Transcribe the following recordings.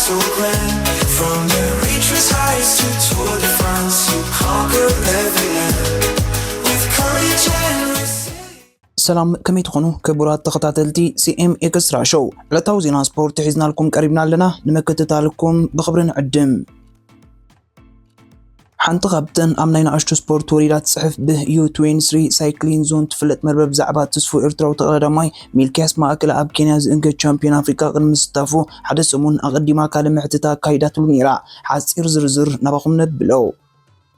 From the reaches heights to Tour de France, you conquer every land with courage and resilience. ሰላም፣ ከመይ ትኾኑ ክቡራት ተኸታተልቲ ሲ ኤም ኤክስትራ ሾው? ዕለታዊ ዜና ስፖርት ሒዝናልኩም ቀሪብና ኣለና። ንምክትታልኩም ብኽብሪ ንዕድም። ሓንቲ ካብተን ኣብ ናይ ንኣሽቱ ስፖርት ወሪዳ ትጽሕፍ፣ ብ ዩ ትዌንቲ ስሪ ሳይክሊን ዞን ትፍለጥ መርበብ ዛዕባ ትስፉ ኤርትራዊ ተቐዳዳማይ ሚልክያስ ማእከለ ኣብ ኬንያ ዝእንገድ ቻምፒዮን ኣፍሪቃ ቅድሚ ምስታፉ ሓደ ሰሙን ኣቐዲማ ካልእ ምሕትታ ኣካይዳትሉ ነይራ። ሓጺር ዝርዝር ናባኹም ነብሎ።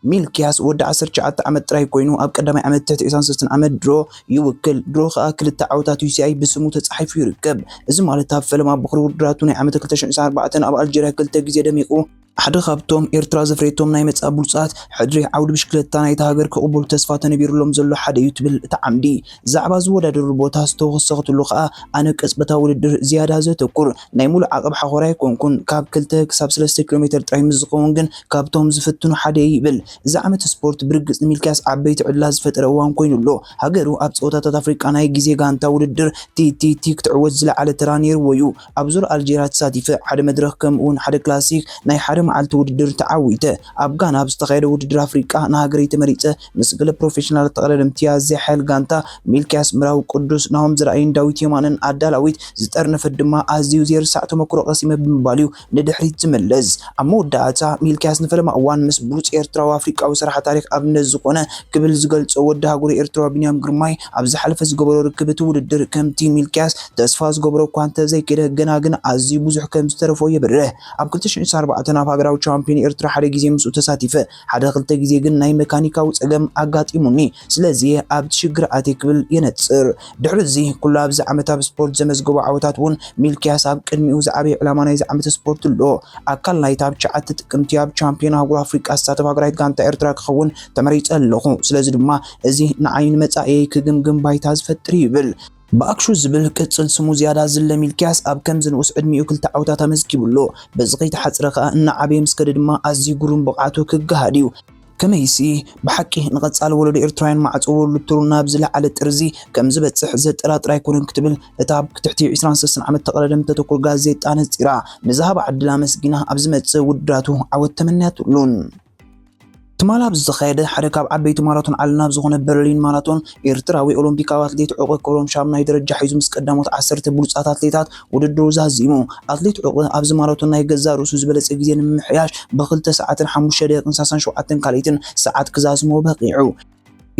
ሚልክያስ ወዲ ዓሰርተ ትሽዓተ ዓመት ጥራይ ኮይኑ ኣብ ቀዳማይ ዓመት ትሕቲ ዕስራን ሰለስተን ዓመት ድሮ ይውክል። ድሮ ከኣ ክልተ ዓወታት ዩ ሲ ኣይ ብስሙ ተጻሒፉ ይርከብ። እዚ ማለት ኣብ ፈለማ ቦኽሪ ውድድራቱ ናይ ዓመት ክልተ ሽሕን ዕስራን ኣርባዕተን ኣብ ኣልጀርያ ክልተ ግዜ ደሚቑ ሓደ ካብቶም ኤርትራ ዘፍረየቶም ናይ መጻኢ ብሉጻት ሕድሪ ዓውዲ ብሽክለታ ናይታ ሃገር ክቕበሉ ተስፋ ተነቢሩሎም ዘሎ ሓደ እዩ ትብል እታ ዓምዲ። ዛዕባ ዝወዳደሩ ቦታ ዝተወሰኸትሉ ከኣ ኣነ ቅጽበታዊ ውድድር ዝያዳ ዘተኩር ናይ ሙሉእ ዓቐብ ሓኾር ኣይኮንኩን። ካብ ክልተ ክሳብ ሰለስተ ኪሎ ሜተር ጥራይ ምስ ዝኸውን ግን ካብቶም ዝፍትኑ ሓደ እየ ይብል። እዚ ዓመት ስፖርት ብርግጽ ንሚልክያስ ዓበይቲ ዕድላት ዝፈጠረ እዋን ኮይኑ ኣሎ። ሃገሩ ኣብ ጸወታታት ኣፍሪቃ ናይ ግዜ ጋንታ ውድድር ቲ ቲ ቲ ክትዕወት ዝለዓለ ተራ ነይርዎ እዩ። ኣብ ዙር ኣልጀርያ ተሳቲፈ፣ ሓደ መድረኽ ከምኡውን ሓደ ክላሲክ ናይ ሓደ መዓልቲ ውድድር ተዓዊተ። ኣብ ጋና ኣብ ዝተኻየደ ውድድር ኣፍሪቃ ንሃገረይ ተመሪጸ ምስ ገለ ፕሮፌሽናል ተቐዳደምቲ ኣዝያ ሓያል ጋንታ ሚልክያስ ምራዊ ቅዱስ ናሆም ዘርኣይን ዳዊት የማነን ኣዳላዊት ዝጠርነፈት ድማ ኣዝዩ ዘይርሳዕ ተመክሮ ቀሲመ ብምባል እዩ ንድሕሪት ዝምለስ። ኣብ መወዳእታ ሚልክያስ ንፈለማ እዋን ምስ ብሉጽ ኤርትራዊ ኣፍሪቃዊ ሰራሕ ታሪኽ ኣብነት ዝኾነ ክብል ዝገልጾ ወዲ ሃገሩ ኤርትራዊ ቢንያም ግርማይ ኣብ ዝሓለፈ ዝገበሮ ርክብ እቲ ውድድር ከምቲ ሚልክያስ ተስፋ ዝገበሮ እኳ እንተዘይከደ ገና ግን ኣዝዩ ብዙሕ ከም ዝተረፎ የብርህ። ኣብ ክልተ ሽሕን ዕስራን ኣርባዕተን ኣብ ሃገራዊ ቻምፒዮን ኤርትራ ሓደ ግዜ ምስኡ ተሳቲፈ፣ ሓደ ክልተ ግዜ ግን ናይ መካኒካዊ ጸገም ኣጋጢሙኒ፣ ስለዚ ኣብቲ ሽግር ኣትየ ክብል የነጽር። ድሕሪ እዚ ኩሉ ኣብዚ ዓመት ኣብ ስፖርት ዘመዝገቦ ዓወታት እውን ሚልክያስ ኣብ ቅድሚኡ ዝዓበየ ዕላማ ናይዚ ዓመት ስፖርት ኣሎ። ኣካል ናይታ ኣብ ትሽዓተ ጥቅምቲ ኣብ ቻምፒዮን ኣህጉር ኣፍሪቃ ዝሳተፍ ሃገራዊት ጋንታ ኤርትራ ክኸውን ተመሪጸ ኣለኹ። ስለዚ ድማ እዚ ንዓይ ንመጻኢየይ ክግምግም ባይታ ዝፈጥር እዩ ይብል። ብኣክሹ ዝብል ቅጽል ስሙ ዝያዳ ዝለ ሚልክያስ ኣብ ከምዚ ንኡስ ዕድሚኡ ክልተ ዓወታት ኣመዝጊቡ ኣሎ። በዚ ከይተሓጽረ ከኣ እናዓበየ ምስ ከደ ድማ ኣዝዩ ግሩም ብቕዓቱ ክገሃድ እዩ። ከመይሲ ብሓቂ ንቐጻሊ ወለዶ ኤርትራውያን ማዕጾ ወሉትሩ ናብ ዝለዓለ ጥርዚ ከም ዝበጽሕ ዘጠራጥር ኣይኮነን ክትብል እታ ኣብ ትሕቲ ዕስራን ሰለስተን ዓመት ተቐዳደምቲ ተተኩር ጋዜጣ ነጺራ። ንዝሃባ ዕድል ኣመስጊና ኣብ ዝመጽእ ውድድራቱ ዓወት ተመንያትሉን። ትማሊ ኣብ ዝተኻየደ ሓደ ካብ ዓበይቲ ማራቶን ዓለምና ኣብ ዝኾነ በርሊን ማራቶን ኤርትራዊ ኦሎምፒካዊ ኣትሌት ዑቕብ ክብሮም ሻምናይ ደረጃ ሒዙ ምስ ቀዳሞት ዓሰርተ ብሉጻት ኣትሌታት ውድድሩ ዛዚሙ። ኣትሌት ዑቕብ ኣብዚ ማራቶን ናይ ገዛእ ርእሱ ዝበለጸ ግዜ ንምምሕያሽ ብክልተ ሰዓትን ሓሙሽተ ደቂቕን ሰላሳን ሸውዓተን ካልኢትን ሰዓት ክዛዝሞ በቒዑ።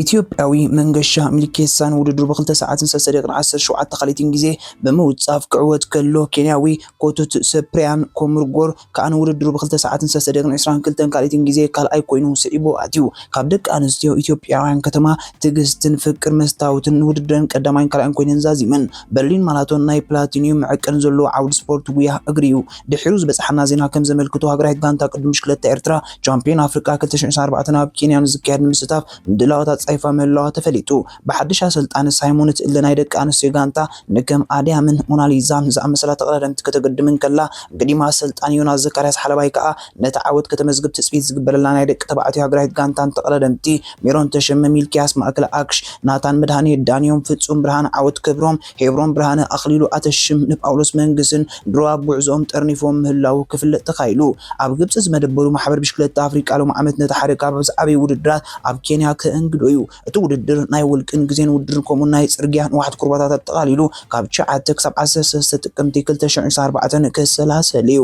ኢትዮጵያዊ መንገሻ ሚልኬሳ ንውድድሩ ብክልተ ሰዓትን ሰለስተ ደቂቕን ዓሰርተ ሸውዓተ ካልኢትን ግዜ ብምውጻፍ ክዕወት ከሎ፣ ኬንያዊ ኮቱት ሰፕሪያን ኮምርጎር ከኣ ንውድድሩ ብክልተ ሰዓትን ሰለስተ ደቂቕን ዕስራን ክልተን ካልኢትን ግዜ ካልኣይ ኮይኑ ስዒቡ ኣትዩ። ካብ ደቂ ኣንስትዮ ኢትዮጵያውያን ከተማ ትዕግስትን ፍቅር መስታወትን ንውድድረን ቀዳማይን ካልኣይን ኮይነን ዛዚመን። በርሊን ማራቶን ናይ ፕላቲኒዩም መዐቀኒ ዘለዎ ዓውዲ ስፖርት ጉያ እግሪ እዩ። ድሒሩ ዝበጽሓና ዜና ከም ዘመልክቶ፣ ሃገራዊት ጋንታ ቅድድም ብሽክለታ ኤርትራ ቻምፒዮን ኣፍሪቃ ክልተ ሽሕን ዕስራን ኣርባዕተን ኣብ ኬንያ ንዝካየድ ንምስታፍ ምድላዋት ኣጻይፋ ምህላዋ ተፈሊጡ። ብሓድሽ ኣሰልጣኒ ሳይሞን እትእለ ናይ ደቂ ኣንስትዮ ጋንታ ንከም ኣድያምን ሞናሊዛን ዝኣመሰላ ተቐዳደምቲ ከተገድም እንከላ፣ ገዲማ ኣሰልጣኒ ዮናስ ዘካርያስ ሓለባይ ከኣ ነቲ ዓወት ከተመዝግብ ትጽቢት ዝግበረላ ናይ ደቂ ተባዕትዮ ሃገራዊት ጋንታን ተቐዳደምቲ ሜሮን ተሸመ፣ ሚልክያስ ማእከለ፣ ኣክሽ ናታን መድሃኔ፣ ዳንዮም ፍጹም ብርሃን፣ ዓወት ክብሮም፣ ሄብሮን ብርሃነ፣ ኣኽሊሉ ኣተሽም ንጳውሎስ መንግስን ድሮ ኣብ ጉዕዞኦም ጠርኒፎም ምህላዉ ክፍለጥ ተኻኢሉ። ኣብ ግብጺ ዝመደበሩ ማሕበር ብሽክለታ ኣፍሪቃ ሎም ዓመት ነቲ ሓደ ካብ ዝዓበዩ ውድድራት ኣብ ኬንያ ከእንግዶ እዩ። እቲ ውድድር ናይ ውልቅን ግዜን ውድድር ከምኡ ናይ ጽርግያ ንዋሕቲ ኩርባታት ኣጠቓሊሉ ካብ ትሽዓተ ክሳብ ዓሰርተ ሰለስተ ጥቅምቲ ክልተ ሽሕን ዕስራን ኣርባዕተን ክሰላሰል እዩ።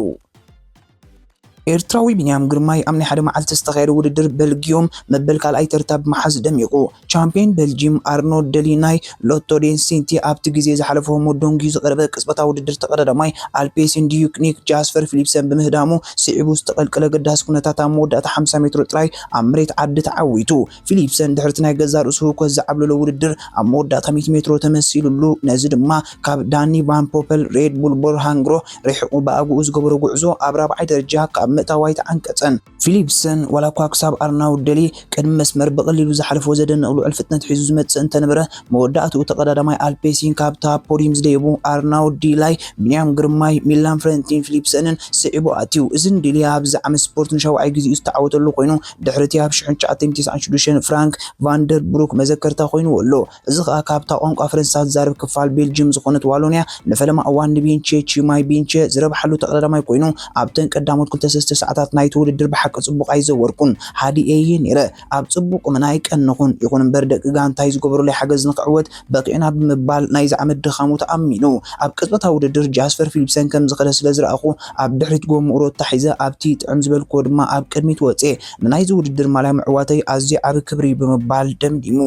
ኤርትራዊ ቢንያም ግርማይ ኣብ ናይ ሓደ መዓልቲ ዝተኻየደ ውድድር በልጊዮም መበል ካልኣይ ተርታ ብምሓዝ ደሚቑ። ቻምፒዮን ቤልጂም ኣርኖልድ ደሊ ናይ ሎቶ ዴንሲቲ ኣብቲ ግዜ ዝሓለፎ ሞዶንጊ ዝቐረበ ቅጽበታዊ ውድድር ተቐዳዳማይ ኣልፔሲን ዲዩክኒክ ጃስፐር ፊሊፕሰን ብምህዳሙ ስዒቡ ዝተቐልቀለ ኣገዳሲ ኩነታት ኣብ መወዳእታ ሓምሳ ሜትሮ ጥራይ ኣብ መሬት ዓዲ ተዓዊቱ። ፊሊፕሰን ድሕርቲ ናይ ገዛእ ርእሱ ህውከት ዝዓብለሎ ውድድር ኣብ መወዳእታ ሚእቲ ሜትሮ ተመሲሉሉ፣ ነዚ ድማ ካብ ዳኒ ቫን ፖፐል ሬድ ቡል ቦርሃንግሮ ርሒቑ ብኣግኡ ዝገበሮ ጉዕዞ ኣብ ራብዓይ ደረጃ ካብ ምእታው ኣይተዓንቀጸን። ፊሊፕሰን ዋላ እኳ ክሳብ ኣርናውድ ደሊ ቅድሚ መስመር ብቐሊሉ ዝሓለፎ ዘደንቕ ልዑል ፍጥነት ሒዙ ዝመጽእ እንተነበረ፣ መወዳእትኡ ተቐዳዳማይ ኣልፔሲን ካብታ ፖዲየም ዝደየቡ ኣርናውድ ዲላይ፣ ቢንያም ግርማይ፣ ሚላን ፍረንቲን ፊሊፕሰንን ስዒቡ ኣትዩ። እዚ ንዲላይ ኣብዚ ዓመት ስፖርት ንሻውዓይ ግዜኡ ዝተዓወተሉ ኮይኑ፣ ድሕሪ እቲ ኣብ ሽሕን ትሽዓተ ሚእትን ተስዓን ሽዱሽተን ፍራንክ ቫንደርብሩክ መዘከርታ ኮይንዎ ኣሎ። እዚ ከኣ ካብታ ቋንቋ ፈረንሳ ዝዛረብ ክፋል ቤልጅም ዝኾነት ዋሎንያ ንፈለማ እዋን ንቢንቼ ቺማይ ቢንቼ ዝረብሓሉ ተቐዳዳማይ ኮይኑ፣ ኣብተን ቀዳሞት ክልተ ሰለስተ ሰዓታት ናይቲ ውድድር ብሓቂ ጽቡቕ ኣይዘወርኩን። ሃዲኤ እየ ነይረ። ኣብ ጽቡቕ ቁመና ኣይቀነኹን። ይኹን እምበር ደቂ ጋንታይ ዝገበሩለይ ሓገዝ ንኽዕወት በቒዕና ብምባል ናይዚ ዓመት ድኻሙ ተኣሚኑ። ኣብ ቅጽበታዊ ውድድር ጃስፐር ፊሊፕሰን ከም ዝኸደ ስለ ዝረኣኹ ኣብ ድሕሪት ጎምኡ ሮታ ሒዘ ኣብቲ ጥዕም ዝበልክዎ ድማ ኣብ ቅድሚት ወጽየ። ንናይዚ ውድድር ማልያ ምዕዋተይ ኣዝዩ ዓቢ ክብሪ እዩ ብምባል ደምዲሙ።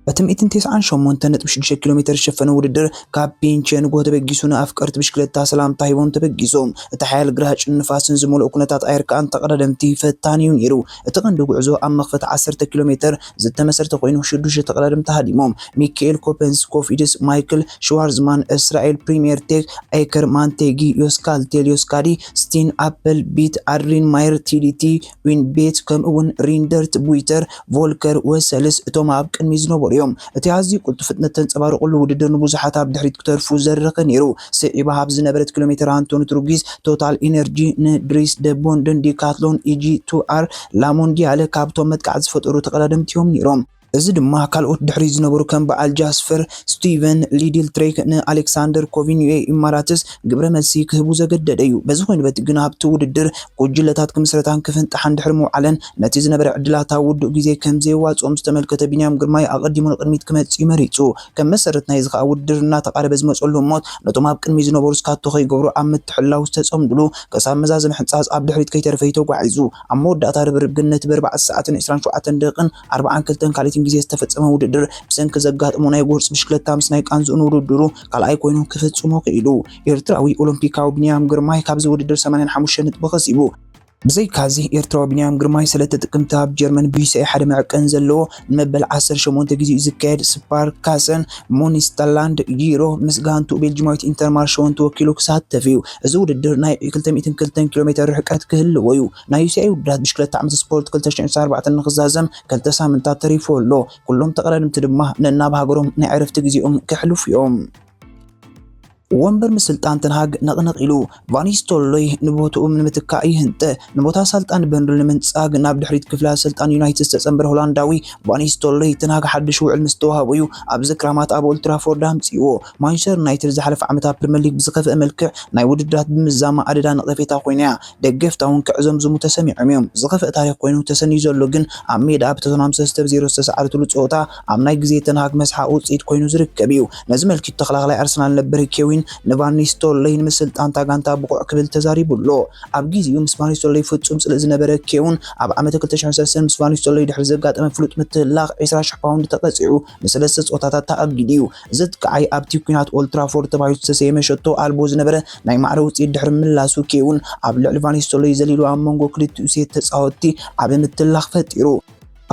እቲ ሚእትን ተስዓን ሸሞንተን ነጥቢ ሽዱሽተ ኪሎ ሜተር ዝሸፈነ ውድድር ካብ ፒንቼ ንግሆ ተበጊሱ ንኣፍቀርቲ ብሽክለታ ሰላምታ ሂቦም ተበጊሶም። እቲ ሓያል ግራጭን ንፋስን ዝመልኦ ኩነታት ኣየር ከኣ ንተቐዳደምቲ ፈታኒ እዩ ነይሩ። እቲ ቀንዲ ጉዕዞ ኣብ መኽፈቲ ዓሰርተ ኪሎ ሜተር ዝተመሰርተ ኮይኑ፣ ሽዱሽተ ተቐዳደምቲ ሃዲሞም። ሚካኤል ኮፐንስ፣ ኮፊድስ፣ ማይክል ሽዋርዝማን፣ እስራኤል ፕሪምየር ቴክ፣ ኤከር ማንቴጊ፣ ዮስካልቴል ዮስካዲ፣ ስቲን ኣፕል ቢት፣ ኣድሪን ማየር፣ ቲዲቲ ዊንቤት፣ ከምኡ እውን ሪንደርት ቡይተር፣ ቮልከር ወሰልስ እቶም ኣብ ቅድሚት ዝነበሩ እዮም። እቲ ኣዝዩ ቅልጡፍ ፍጥነት ተንጸባረቐሉ ውድድር ንብዙሓት ኣብ ድሕሪት ክተርፉ ዘረኸ ነይሩ። ስዒባ ኣብ ዝነበረት ኪሎ ሜተር ኣንቶኒ ትሩጊስ ቶታል ኢነርጂ ንድሪስ ደቦንድን ዲካትሎን ኢጂ ቱ ኣር ላሞንዲያለ ካብቶም መጥቃዕቲ ዝፈጠሩ ተቐዳደምቲ እዮም ነይሮም። እዚ ድማ ካልኦት ድሕሪት ዝነበሩ ከም በዓል ጃስፐር ስቲቨን ሊድል ትሬክ ንኣሌክሳንደር ኮቪኒዮ ኢማራትስ ግብረ መልሲ ክህቡ ዘገደደ እዩ። በዚ ኮይኑ በቲ ግን ኣብቲ ውድድር ጉጅለታት ክምስረታን ክፍንጣሓን ድሕሪ ምውዓለን ነቲ ዝነበረ ዕድላት ኣብ ውዱእ ግዜ ከም ዘየዋጽኦም ዝተመልከተ ቢንያም ግርማይ ኣቐዲሙ ንቕድሚት ክመጽእ እዩ መሪጹ። ከም መሰረት ናይዚ ከኣ ውድድር እናተቓረበ ዝመጸሉ ህሞት ነቶም ኣብ ቅድሚት ዝነበሩ ስካቶ ከይገብሩ ኣብ ምትሕልላው ዝተጸምድሉ ክሳብ መዛዘሚ ሕንጻጽ ኣብ ድሕሪት ከይተረፈ እዩ ተጓዒዙ። ኣብ መወዳእታ ርብርብ ግን ነቲ ብኣርባዕተ ሰዓትን ዕስራን ሸውዓተን ደቂቕን ኣርባዓን ክልተን ካልኢትን ግዜ ዝተፈጸመ ውድድር ብሰንኪ ዘጋጠሞ ናይ ጎርጽ ብሽክለታ ምስ ናይ ቃንዝኡ ንውድድሩ ካልኣይ ኮይኑ ክፍጽሞ ክኢሉ። ኤርትራዊ ኦሎምፒካዊ ቢንያም ግርማይ ካብዚ ውድድር ሰማንያን ሓሙሽተ ነጥቢ ከሲቡ። ብዘይካዚ ኤርትራዊ ቢንያም ግርማይ ሰለስተ ጥቅምቲ ኣብ ጀርመን ብዩሲኣይ ሓደ መዐቀኒ ዘለዎ ንመበል ዓሰርተ ሸሞንተ ግዜኡ ዝካየድ ስፓርካሰን ሙኒስተርላንድ ጂሮ ምስ ጋንትኡ ቤልጂማዊት ኢንተርማርሸ እውን ተወኪሉ ክሳተፍ እዩ። እዚ ውድድር ናይ ክልተ ሚእትን ክልተን ኪሎ ሜተር ርሕቀት ክህልዎ እዩ። ናይ ዩሲኣይ ውድድራት ብሽክለታ ዓመት ስፖርት ክልተ ሽሕን ዕስራን ኣርባዕተን ንኽዛዘም ክልተ ሳምንታት ተሪፉ ኣሎ። ኩሎም ተቐዳደምቲ ድማ ነናብ ሃገሮም ናይ ዕረፍቲ ግዜኦም ከሕልፉ እዮም። ወንበር ምስልጣን ተንሃግ ነቕነቕ ኢሉ፣ ቫኒስቶሎይ ንቦትኡ ንምትካእ ይህንጠ። ንቦታ ኣሰልጣኒ በርንሊ ንምንጻግ ናብ ድሕሪት ክፍሊ ኣሰልጣኒ ዩናይትድ ዝተጸንበረ ሆላንዳዊ ቫኒስቶሎይ፣ ተንሃግ ሓድሽ ውዕል ምስ ተዋህቦ እዩ ኣብዚ ክራማት ኣብ ኦልትራፎርድ ኣምጺእዎ። ማንቸስተር ዩናይትድ ዝሓለፈ ዓመት ኣብ ፕሪምየር ሊግ ብዝኸፍአ መልክዕ ናይ ውድድራት ብምዛማ ኣደዳ ነቐፌታ ኮይና እያ። ደገፍታ እውን ክዕዘምዝሙ ተሰሚዖም እዮም። ዝኸፍአ ታሪኽ ኮይኑ ተሰንዩ ዘሎ ግን ኣብ ሜዳ ኣብ ቶተንሃም ሰለስተ ብ ዜሮ ዝተሰዓረትሉ ጸወታ ኣብ ናይ ግዜ ተንሃግ መስሓቕ ውጽኢት ኮይኑ ዝርከብ እዩ። ነዚ መልኪቱ ተኸላኻላይ ኣርሰናል ነበር ኬዊን ንቫን ኒስተልሮይ ንምስልጣን እታ ጋንታ ብቑዕ ክብል ተዛሪቡ ኣሎ። ኣብ ግዜኡ ምስ ቫን ኒስተልሮይ ፍጹም ጽልኢ ዝነበረ ኬዊን ኣብ ዓመተ ክልተ ሽሕን ሰለስተን ምስ ቫን ኒስተልሮይ ድሕሪ ዘጋጠመ ፍሉጥ ምትህልላኽ ዕስራ ሽሕ ፓውንድ ተቐጺዑ ንሰለስተ ጸወታታት ተኣጊዱ እዩ። እዚ ኣጥቃዓይ ኣብቲ ኲናት ኦልትራፎርድ ተባሂሉ ዝተሰየመ ሸቶ ኣልቦ ዝነበረ ናይ ማዕረ ውጽኢት ድሕሪ ምላሱ ኬዊን ኣብ ልዕሊ ቫን ኒስተልሮይ ዘሊሉ ኣብ መንጎ ክልቲኡ ሴት ተጻወትቲ ዓቢ ምትላኽ ፈጢሩ።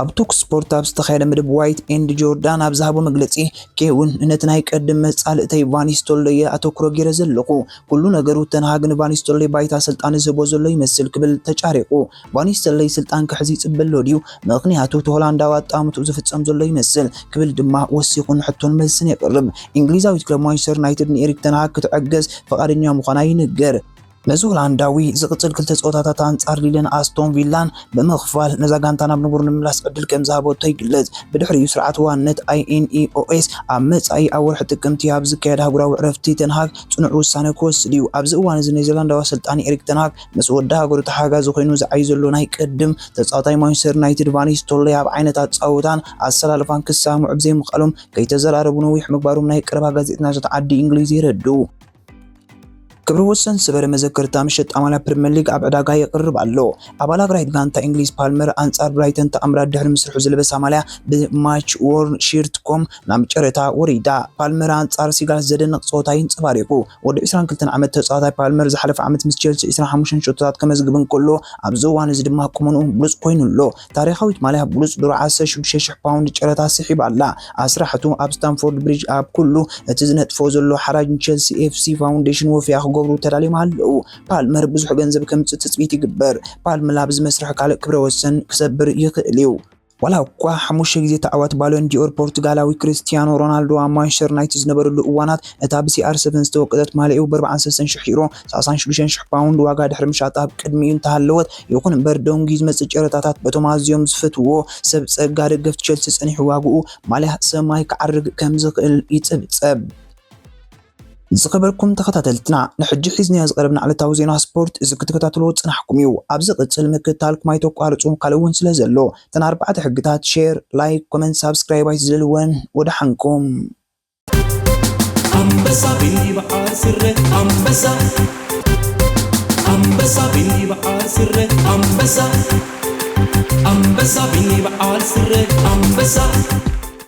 ኣብ ቶክ ስፖርት ኣብ ዝተኻየደ መደብ ዋይት ኤንድ ጆርዳን ኣብ ዝሃቦ መግለጺ ኬዊን ነቲ ናይ ቀድም መጻልእተይ ቫን ኒስተልሮይ ኣተኩሮ ገይረ ዘለኹ። ኩሉ ነገሩ ተንሃግ ንቫን ኒስተልሮይ ባይታ ስልጣን ዝህቦ ዘሎ ይመስል ክብል ተጫሪቑ። ቫን ኒስተልሮይ ስልጣን ክሕዝ ይጽበ ኣሎ ድዩ? ምኽንያቱ እቲ ሆላንዳዊ ኣጣምትኡ ዝፍጸም ዘሎ ይመስል ክብል ድማ ወሲኹ ንሕቶን መልስን የቕርብ። እንግሊዛዊት ክለብ ማንቸስተር ዩናይትድ ንኤሪክ ተንሃግ ክትዕገዝ ፍቓደኛ ምዃና ይንገር። ነዚ ሆላንዳዊ ዝቕጽል ክልተ ጸወታታት ኣንጻር ሊልን ኣስቶን ቪላን ብምኽፋል ነዛ ጋንታ ናብ ንቡር ንምምላስ ዕድል ከም ዝሃበቶ ይግለጽ። ብድሕሪኡ ስርዓት ዋንነት ኣይ ኤን ኢ ኦ ኤስ ኣብ መጻኢ ኣብ ወርሒ ጥቅምቲ ኣብ ዝካየድ ኣህጉራዊ ዕረፍቲ ተንሃግ ጽኑዕ ውሳነ ክወስድ እዩ። ኣብዚ እዋን እዚ ኔዘርላንዳዊ ኣሰልጣኒ ኤሪክ ተንሃግ ምስ ወዲ ሃገሩ ተሓጋዚ ኮይኑ ዝዓይ ዘሎ ናይ ቅድም ተጻዋታይ ማንቸስተር ዩናይትድ ቫን ኒስተልሮይ ኣብ ዓይነት ኣጻውታን ኣሰላልፋን ክሳምዑ ብዘይምኽኣሎም ከይተዘራረቡ ነዊሕ ምግባሮም ናይ ቀረባ ጋዜጠኛታት ዓዲ እንግሊዝ የረድኡ። ክብረ ወሰን ዝበረ መዘከርታ መሸጣ ማልያ ፕሪምየር ሊግ ኣብ ዕዳጋ ይቕርብ ኣሎ። ኣብ ኣላግራይት ጋንታ እንግሊዝ ፓልመር ኣንጻር ብራይተን ተኣምራት ድሕሪ ምስርሑ ዝለበሳ ማልያ ብማች ዎርን ሺርት ኮም ናብ ጨረታ ወሪዳ። ፓልመር ኣንጻር ሲጋልስ ዘደንቕ ጸወታ ይንጸባሪቑ። ወዲ ዕስራን ክልተን ዓመት ተጻዋታይ ፓልመር ዝሓለፈ ዓመት ምስ ቸልሲ ዕስራን ሓሙሽተን ሸቶታት ከመዝግብ እንከሎ ኣብዚ እዋን እዚ ድማ ቁመንኡ ብሉጽ ኮይኑ ኣሎ። ታሪኻዊት ማልያ ብሉጽ ድሮ ዓሰርተ ሽዱሽተ ሽሕ ፓውንድ ጨረታ ስሒባ ኣላ። ኣስራሕቱ ኣብ ስታንፎርድ ብሪጅ ኣብ ኩሉ እቲ ዝነጥፎ ዘሎ ሓራጅ ንቸልሲ ኤፍ ሲ ፋውንዴሽን ወፊያ ክገብሩ ተዳልዮም ኣለዉ። ፓልመር ብዙሕ ገንዘብ ከምጽእ ትጽቢት ይግበር። ፓልመር ኣብዚ መስርሕ ካልእ ክብረ ወሰን ክሰብር ይኽእል እዩ። ዋላ እኳ ሓሙሽተ ግዜ ተዓዋቲ ባሎን ዲኦር ፖርቱጋላዊ ክርስቲያኖ ሮናልዶ ኣብ ማንቸስተር ዩናይትድ ዝነበረሉ እዋናት፣ እታ ብ ሲ ኣር ሰቨን ዝተወቀጠት ማልያኡ ብ ኣርባዓን ሰለስተን ሽሕ ዩሮ፣ ሰላሳን ሽዱሽተን ሽሕ ፓውንድ ዋጋ ድሕሪ ምሻጣ ኣብ ቅድሚኡ እንተሃለወት፣ ይኹን እምበር ደንጉዩ ዝመጽእ ጨረታታት በቶም ኣዝዮም ዝፈትውዎ ሰብ ጸጋ ደገፍቲ ቸልሲ ጸኒሑ ዋግኡ ማልያ ሰማይ ክዓርግ ከም ዝኽእል ይጽብጸብ። ዝኸበርኩም ተኸታተልትና፣ ንሕጂ ሒዝናዮ ዝቐረብና ዕለታዊ ዜና ስፖርት እዚ ክትከታተልዎ ዝጸናሕኩም እዩ። ኣብ ዝቕጽል ምክትታልኩም ኣይተቋርጹ፣ ካልእ እውን ስለ ዘሎ፣ እተን ኣርባዕተ ሕግታት፣ ሼር፣ ላይክ፣ ኮመንት፣ ሳብስክራይብ ኣይትዘልወን። ወደ ሓንኩም። ኣንበሳ ቢኒ በዓል ስረ ኣንበሳ፣ ኣንበሳ ቢኒ በዓል ስረ ኣንበሳ፣ ኣንበሳ ቢኒ በዓል ስረ ኣንበሳ።